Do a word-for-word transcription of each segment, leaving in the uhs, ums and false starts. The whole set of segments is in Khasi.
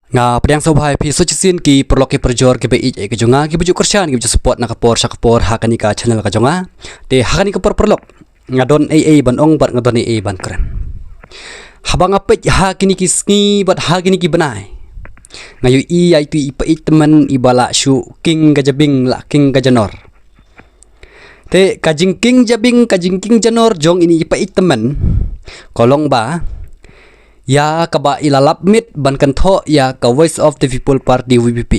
Nga pdiang sngewbha ïa phi sa shisien ki paralok ki parajor kiba ïeit ka jong nga, kiba ju kyrshan, kiba ju support na ka por sha ka por ha kane ka channel ka jong nga. Te ha kane ka por paralok, nga don ei ei ban ong bad nga don ei ei ban kren. Haba nga peit ha kine ki sngi bad ha kine ki bnai, nga ïohi ïa itu i pait tymmen iba la shu king ka jabieng, la king ka janor. Te ka jingking jabieng, ka jingking janor jong ini i pait tymmen ka long ba ïa kaba i la lap miet ban kynthoh ïa ka Voice of the People Party, V P P.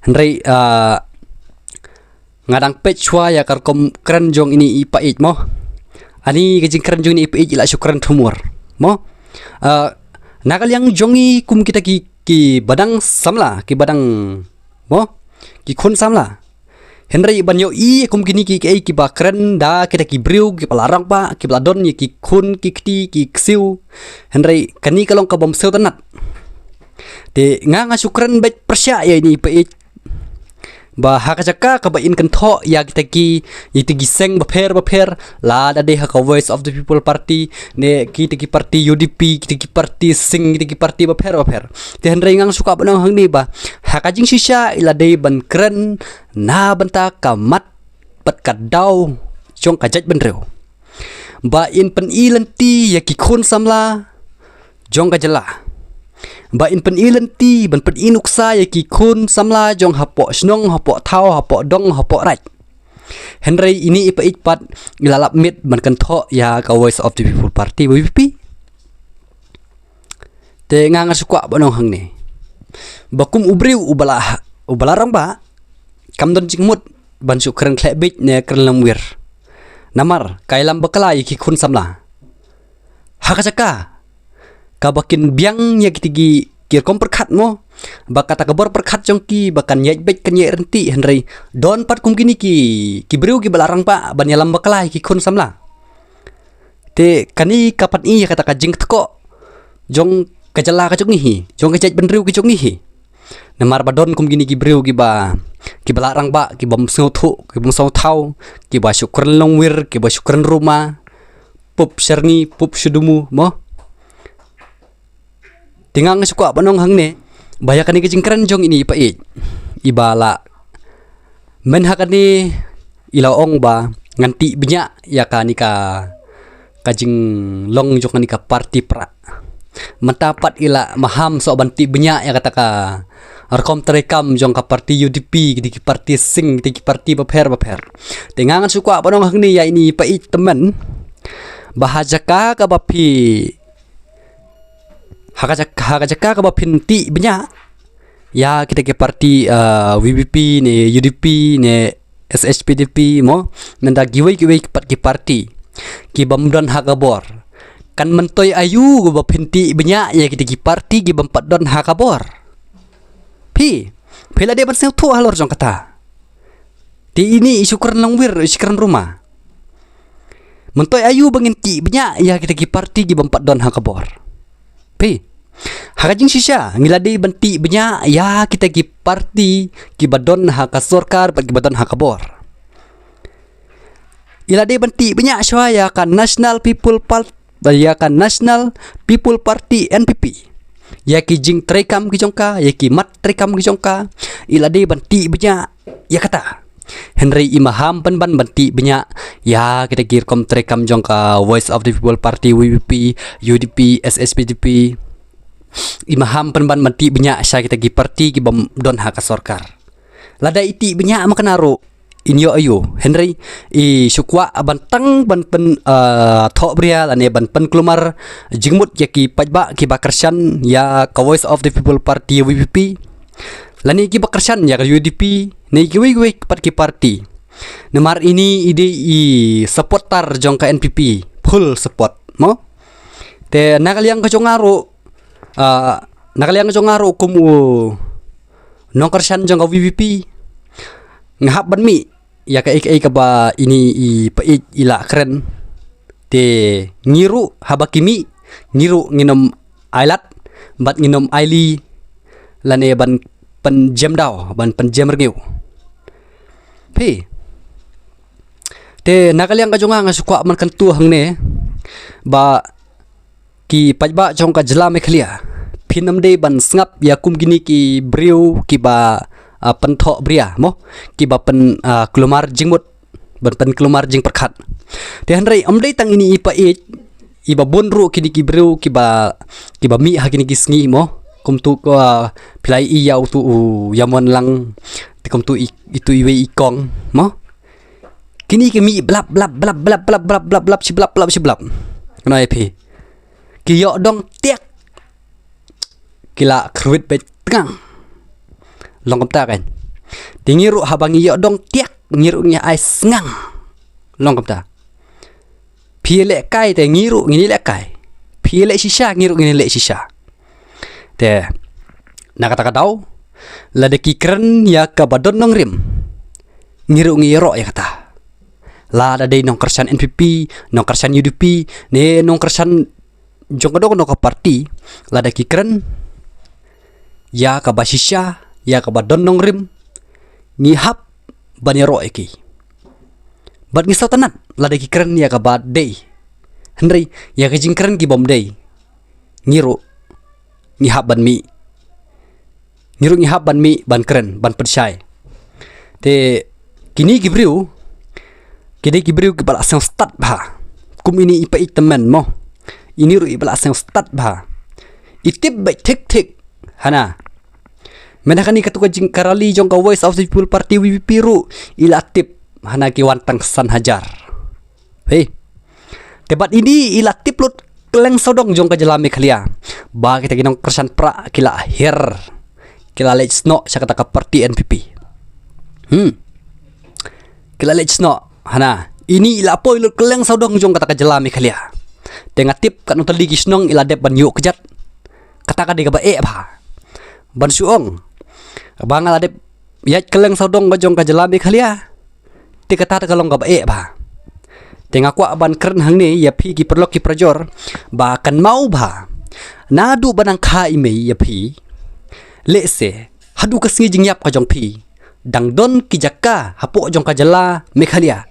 Hynrei, ah, nga dang peit shuwa ïa ka rukom kren jong ini i pait mo. Ani ka jingkren jong ini i pait i la shu kren thumur mo. Ah, na ka liang jong i kum kita ki, kiba dang samla, kiba dang mo, ki khun samla. Hynrei ban ïohi kum kine ki, ki, kiba kren da kita ki briew kiba la rangbah, kiba la don ïa ki khun ki kti ki ksiew. Hynrei kane ka long ka bym sngewtynnat. Te nga, nga shu kren beit pyrshah ïa ini i pait ba ha ka jaka kaba in kynthoh ïa kita ki, ïa kita ki seng bapher bapher, lada dei ha ka Voice of the People Party, ne kita ki party U D P, kita ki party Sing, kita ki party bapher bapher. Te hynrei nga shu kwah ban ong hangne ba ha ka jingshisha i la dei ban kren na bynta ka mat bad ka daw jong ka jaitbynriew, ba in pyni lynti ïa ki khun samla jong ka jylla, ba in pyni lynti ban pyni nuksa ïa ki khun samla jong hapoh shnong, hapoh thaw, hapoh dong, hapoh raid. Hynrei ini i pait pat i la lap miet ban kynthoh ïa ka Voice of the People Party, V P P. Te nga, nga shu kwah ban ong hangne ba kum u briew uba la, uba la rangbah, kam don jingmut ban shu kren khleh beit ne kren longwir. Namar ka ïalam bakla ïa ki khun samla. Ha ka jaka kaba kin biang ïa kita ki, ki rukom pyrkhat mo, ba kata ka bor pyrkhat jong ki ba kan ïaid beit, kan ïaid ryntih, hynrei don pat kum kine ki, ki briew kiba la rangbah ban ïalam bakla ïa ki khun samla. Te kane ka pyni ïa kata ka jingtkoh jong ka jylla ka jong ngi hi, jong ka jaitbynriew ka jong ngi hi. Namar ba don kum kine ki briew kiba, kiba la rangbah, kibym sngewthuh, kibym sngewthaw, kiba shu kren longwir, kiba shu kren ruma, pup sha rngi, pup sha dumu mo. Te nga, nga shu kwah ban ong hangne ba ïa kane ka jingkren jong ini i pait, iba la myn ha kane i la ong ba ngan tih bniah ïa kane ka, ka jinglong jong kane ka party Prah. Mynta pat i la maham soh ban tih bniah ïa kata ka rukom treikam jong ka party U D P, kita ki party Sing, kita ki party bapher bapher. Te nga, ngan shu kwah ban ong hangne ïa ini i pait tymmen ba ha jaka kaba phi, ha ka jaka, ha ka jaka kaba phin tih bniah ïa kita ki party, ah, V P P ne U D P ne S H P D P mo, ne da kiwei kiwei pat ki party kibym don ha ka bor, kan myntoi aïu ba phin tih bniah ïa kita ki party kibym pat don ha ka bor? Phi, phi la dei ban sngewthuh halor jong kata. Te ini i shu kren longwir, i shu kren ruma. Myntoi aïu ba ngin tih bniah ïa kita ki party kibym pat don ha ka bor? Phi, ha ka jingshisha ngi la dei ban tih bniah ïa kita ki party kiba don ha ka sorkar bad kiba don ha ka bor. I la dei ban tih bniah shuwa ïa ka National People Party, ïa ka National People Party, N P P. Ïa ki jingtreikam ki jong ka, ïa ki mat treikam ki jong ka, i la dei ban tih bniah ïa kata. Hynrei i maham pynban ban tih bniah ïa kita ki rukom treikam jong ka Voice of the People Party, V P P, U D P, S H P D P. I maham pynban ban tih bniah sha kita ki party kibym don ha ka sorkar. Lada i tih bniah ma kane ruh, in ïoh aïu? Hynrei i shu kwah ban tang ban pyn, ah, thoh bria lane ban pynkulmar jingmut ïa ki paidbah kiba kyrshan ïa ka Voice of the People Party, V P P, lane kiba kyrshan ïa ka U D P, ne kiwei kiwei pat ki party. Namar ini i dei i supporter jong ka N P P, full support mo. Te na ka liang ka jong nga ruh, ah, na ka liang ka jong nga ruh kum u nongkyrshan jong ka V P P, nga hap ban mih ïa kaei kaei kaba ini i pait i la kren. Te ngi ruh haba ki mih, ngi ruh ngin ym ailad bad ngin ym ailad lane ban pynjem daw, ban pynjem rngiew. Phi, te na ka liang ka jong nga, nga shu kwah ban kyntu hangne ba ki paidbah jong ka jylla Meghalaya, kin ym dei ban sngap ïa kum kine ki briew kiba, ah, pynthoh bria mo, kiba pyn, ah, kulmar jingmut, ban pynkulmar jingpyrkhat. Te hynrei ym dei tang ine i paid, iba bun ruh kine ki briew kiba, kiba mih ha kine ki sngi mo. Kumtu ko, ah, phi la ïohi ïa utu u Ïamon Lang, te kumtu i, itu iwei i kong mo. Kine ki mih blap blap blap blap blap blap blap shi blap blap shi blap. Kane ïa phi. Ki ïoh dong tiak, ki la kyrwit beit tngang. Long kumta kan. Te ngi ruh haba ngi ïoh dong tiak, ngi ruh ngi ai sngang. Long kumta. Phi leh kai te ngi ruh ngin leh kai. Phi leh shisha ngi ruh ngin leh shisha. Te na kata ka daw, lada ki kren ïa kaba don nongrim, ngi ruh ngi ïaroh ïa kata. Lada dei nongkyrshan N P P, nongkyrshan U D P, ne nongkyrshan jong ka dong ka party, lada ki kren ïa kaba shisha, ïa kaba don nongrim, ngi hap ban ïaroh ïa ki. Bad ngi sngewtynnat lada ki kren ïa kaba dei. Hynrei ïa ka jingkren ki bym dei, ngi ruh ngi hap ban mih. Ngi ruh ngi hap ban mih ban kren, ban pynshai. Te kine ki briew, ki dei ki briew kiba la sngewstad bha. Kum ine i paid tymmen mo, ine ruh iba la sngewstad bha. I tip beit thik thik. Hana, mynta kane katu ka jingkarali jong ka Voice of the People Party, V P P, ruh i la tip, hana ki wan tang san hajar. Hei. Te bad ine i la tip lut kylleng sawdong jong ka jylla Meghalaya ba kita ki nongkyrshan pra ki la hiar, ki la leit snoh sha kata ka party N P P. Hmm. Ki la leit snoh, hana. Ine i la poi lut kylleng sawdong jong kata ka jylla Meghalaya. Te nga tip katno tylli ki shnong i la dep ban ïuh kjat. Kata ka dei kaba eh bha. Ban shu ong ba nga la dep ïaid kylleng sawdong ka jong ka jylla Meghalaya, te kata te ka long kaba eh bha. Te nga kwah ban kren hangne ïa phi ki paralok ki parajor, ba kynmaw bha. Naduh ba nang kha i mei ïa phi, lehse haduh ka sngi jingïap ka jong phi, dang don ki jaka hapoh jong ka jylla Meghalaya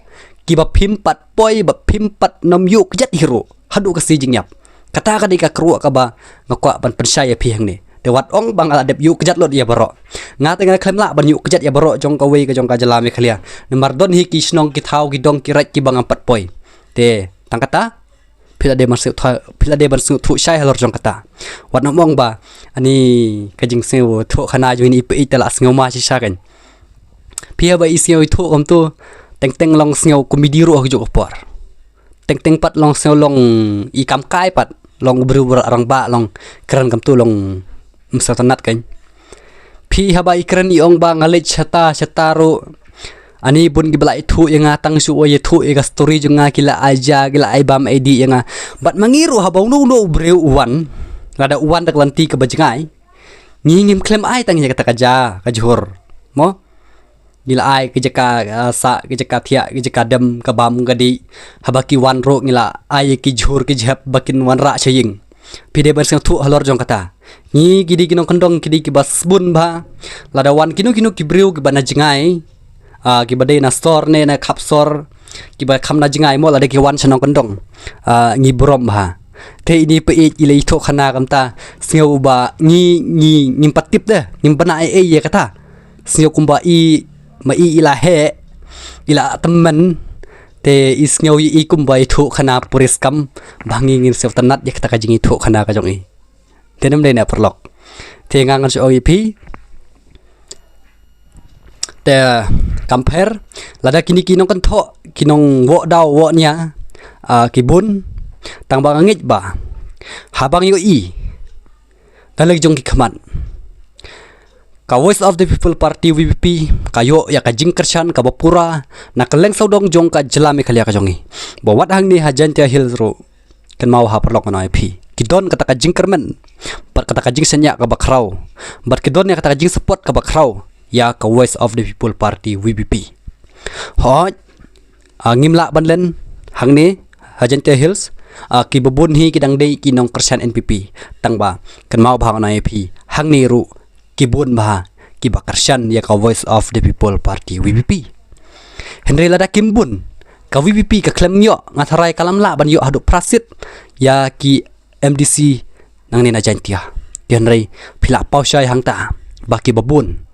kiba phim pat poi, ba phim pat nym ïuh kjat hi ruh haduh ka sngi jingïap. Kata ka dei ka kyrwoh kaba nga kwah ban pynshai ïa phi hangne. Te wat ong ba nga la dep ïuh kjat lut ïa baroh. Nga te nga khlem lah ban ïuh kjat ïa baroh jong kawei ka jong ka jylla Meghalaya. Namar don hi ki shnong, ki thaw, ki dong, ki raid kiba ngam pat poi. Te tang kata, phi la dei ban sngewthuh, phi la dei ban sngewthuh shai halor jong kata. Wat nym ong ba ani ka jingsngewthuh khana jong ine i paid te la sngewma shisha kan. Phi haba i sngewthuh kumtu, teng teng long sngew komedi ruh ha kajuh ka por. Teng teng pat long sngew long i kam kai pat, long u briew rangbah, long kren kumtu, long ym sngewtynnat kan. Phi haba i kren i ong ba nga leit shata shata ruh, ani bun kiba la ïathuh ïa nga, tang shu ïathuh ïa ka story jong nga, ki la ai ja, ki la ai bam ai dih ïa nga. Bad ma ngi ruh haba uno uno u briew u wan, lada u wan da ka lynti kaba jngai, ngi ngim khlem ai tang ïa kata ka ja ka jhur mo. Ngi la ai ki jaka, ah, sah, ki jaka thiah, ki jaka dem, ka bam ka dih. Haba ki wan ruh ngi la ai ki jhur ki jhep ba kin wanrah sha ïing. Phi dei ban sngewthuh halor jong kata. Ngi ki dei ki nongkyndong, ki dei kiba sbun bha. Lada wan kino kino ki briew kiba na jngai, ah, kiba dei na sor ne na khap sor, kiba kham na jngai mo, lada ki wan sha nongkyndong, ah, ngi burom bha. Te ine i paid i la ïathuh khana kumta, sngew ba ngi, ngi, ngim pat tip de, ngim pat na ei ei ïa kata. Sngew kumba i, ma i i la heh, i la tymmen. Te i sngew i, i kumba i ïathuh khana pure skam, ba ngi ngin sngewtynnat ïa kata ka jingïathuh khana ka jong i. Te nym dei na paralok. Te nga ngan shu ong ïa phi. Te kam pher, lada kine ki nongkynthoh, ki nongwoh daw woh nia, ah, ki bun, tang ba nga ngeit ba haba ngi ïohi da lade jong ki khmat, ka Voice of the People Party, V P P, ka ïoh ïa ka jingkyrshan kaba pura na kylleng sawdong jong ka jylla Meghalaya ka jong i. Ba wat hangne ha Jaintia Hills ruh, kynmaw ha paralok, ngan ong ïa phi, ki don kata ka jingkyrmen bad kata ka jingshaniah kaba khraw, bad ki don ïa kata ka jingsupport kaba khraw ïa ka Voice of the People Party, V P P. Hooid, ah, ngim lah ban len hangne ha Jaintia Hills, ah, kiba bun hi ki dang dei ki nongkyrshan N P P. Tang ba kynmaw bha, ngan ong ïa phi, hangne ruh ki bun bha kiba kyrshan ïa ka Voice of the People Party, V P P. Hynrei lada kim bun, ka V P P ka khlem ïoh, nga tharai ka lam lah ban ïoh haduh phra seat ïa ki M D C nangne na Jaintia. Te hynrei phi la paw shai hangta ba ki babun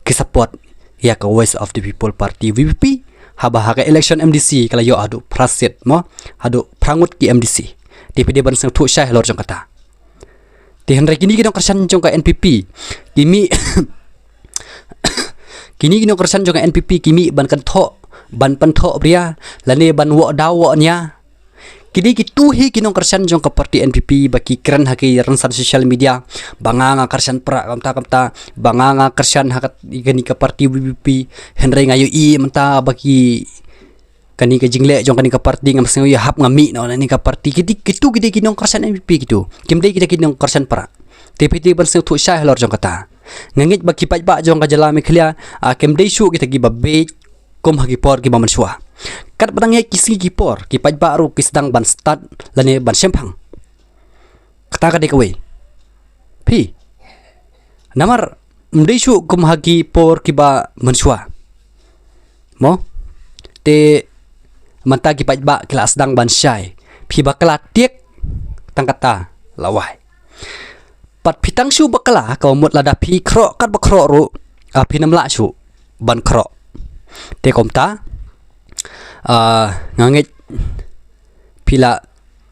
ki support ïa ka Voice of the People Party, V P P, haba ha ka election M D C ka la ïoh haduh phra seat mo, haduh phra ngut ki M D C. Te phi dei ban sngewthuh shai halor jong kata. Te hynrei kine ki nongkyrshan jong ka N P P ki mih kine ki nongkyrshan jong ka N P P ki mih ban kynthoh, ban pynthoh bria, lane ban woh daw woh nia. Ki dei kitu hi ki nongkyrshan jong ka party N P P ba ki kren ha ki rynsan social media ba nga nga kyrshan pra kumta kumta, ba nga nga kyrshan ha kane ka party V P P, hynrei nga ïohi mynta ba ki kane ka jingleh jong kane ka party ngam sngew ïahap, nga mih noh na kane ka party. Ki dei kitu, ki dei ki nongkyrshan N P P kitu. Kim dei kita ki nongkyrshan pra. Te phi dei ban sngewthuh shai halor jong kata. Nga ngeit ba ki paidbah jong ka jylla Meghalaya, ah, kim dei shuh kita kiba bieit kum ha ki por kiba mynshuwa. Katba dang ïaid ki sngi ki por, ki paidbah ruh ki sdang ban stad lane ban shemphang. Kata ka dei kawei. Phi. Namar ym dei shuh kum ha ki por kiba mynshuwa. Mo? Te mynta ki paidbah ki la sdang ban shai. Phi bakla tiek tang kata la wai. Pat phi tang shu bakla, ka mut lada phi khroh katba khroh ruh, ah, phin ym lah shuh ban khroh. Te kumta, ah, nga ngeit phi la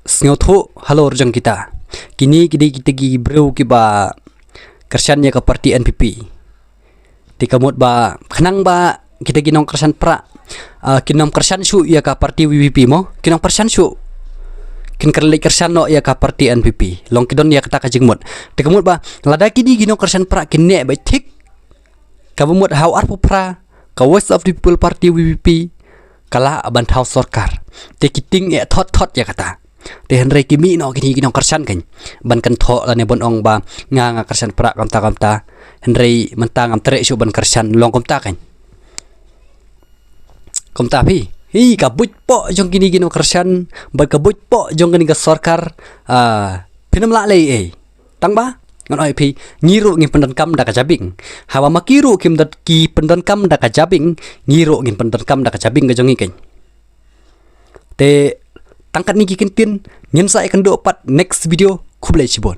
sngewthuh halor jong kita. Kine ki dei kita ki briew kiba kyrshan ïa ka party N P P. Te ka mut ba khnang ba kita ki nongkyrshan pra, ah, kin ym kyrshan shuh ïa ka party V P P mo, kin ym kyrshan shuh. Kin kyrshan noh ïa ka party N P P. Long ki don ïa kata ka jingmut. Te ka mut ba lada kine ki nongkyrshan pra kin neh beit thik, kaba mut ha u arphew phra ka Voice of the People Party, V P P, ka lah ban thaw sorkar. Te ki tieng eh thot thot ïa kata. Te hynrei ki mih noh kine ki nongkyrshan kan ban kynthoh lane ban ong ba nga nga kyrshan pra kumta kumta. Hynrei mynta ngam treh shuh ban kyrshan, long kumta kan. Kumta phi. Hi, ka buit poh jong kine ki nongkyrshan bad ka buit poh jong kane ka sorkar, ah, phin ym lah leh ei. Tang ba ngan ong ïa phi, ngi ruh ngim pyndonkam da ka jabieng. Haba ma ki ruh kim don, ki pyndonkam da ka jabieng, ngi ruh ngin pyndonkam da ka jabieng ka jong ngi kan. Te tang katne ki kyntien, ngin sa ïakynduh pat next video. Khublei shibun.